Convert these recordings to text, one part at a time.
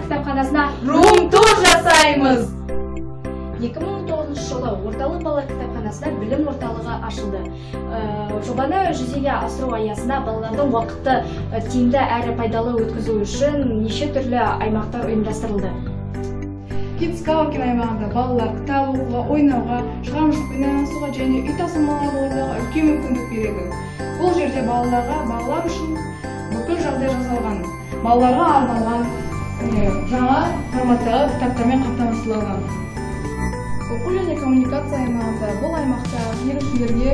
Кітапханасына Рум-тур жасаймыз. 2019 жылы Орталық балалар кітапханасында білім орталығы ашылды. Жобаны жүзеге асыру аясында балалардың уақытты тиімді әрі пайдалы өткізу үшін неше түрлі аймақтар ұйымдастырылды. Kids Coworking аймағында балалар кітап оқуға, ойнауға, шығармашылықпен айналысуға және үй тапсырмаларын орындауға үлкен мүмкіндік береді. Бұл жерде балаларға, балалар үшін бүкіл жағдай жасалған. Балаларға арналған жаңа форматтағы кітаптармен қамтамасыздалған. Оқу және коммуникация аймағында бұл аймақта келушілерге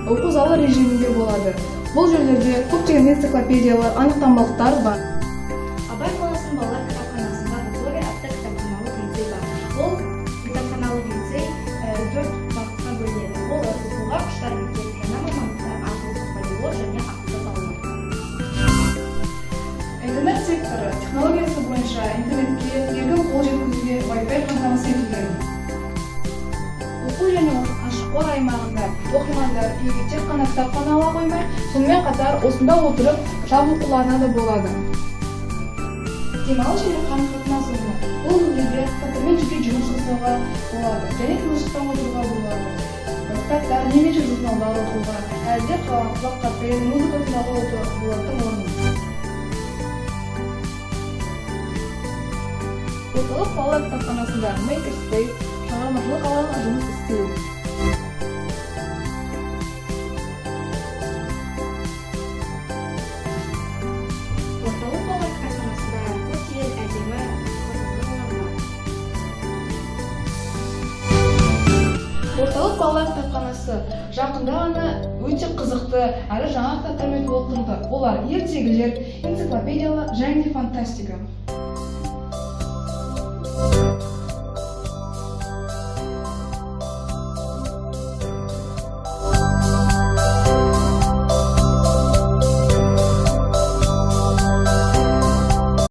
оқу залы режимінде болады. Бұл жерлерде көптеген энциклопедиялар, анықтамалықтар бар. Абай қаласының балалар кітапханасында Букловер атты кітапханалық лицей бар. Ол кітапханалық лицей төрт бағытқа бөлінеді. Ол оқуға құштар мектеп, жаңа мамандықтар, ақылды полиглот және ақылды балалар. Интернет секторы технологиясы бойынша интернетке еркін қол жеткізуге Wi-Fi қамтамасыз етілген. Оқу және ашық қор аймағында оқырмандар үйге тек қана кітап қана ала қоймай, сонымен қатар осында отырып кітап оқуларына да болады. Демалыс және қарым-қатынас орны. Бұл жерде кітаптармен жеке жұмыс жасауға болады және тыныштықта отыруға болады. Кітаптар немесе журналдар оқуға, әлде құлаққаппен музыка тыңдауға болатын орын. Орталық балалар кітапханасында Maker Space шығармашылық алаңы жұмыс істейді. Орталық балалар кітапханасында көптеген әдемі фотозоналар бар. Орталық балалар кітапханасы жақында ғана өте қызықты әрі жаңа кітаптармен толықтырылды. Олар ертегілер, энциклопедиялар және де фантастика.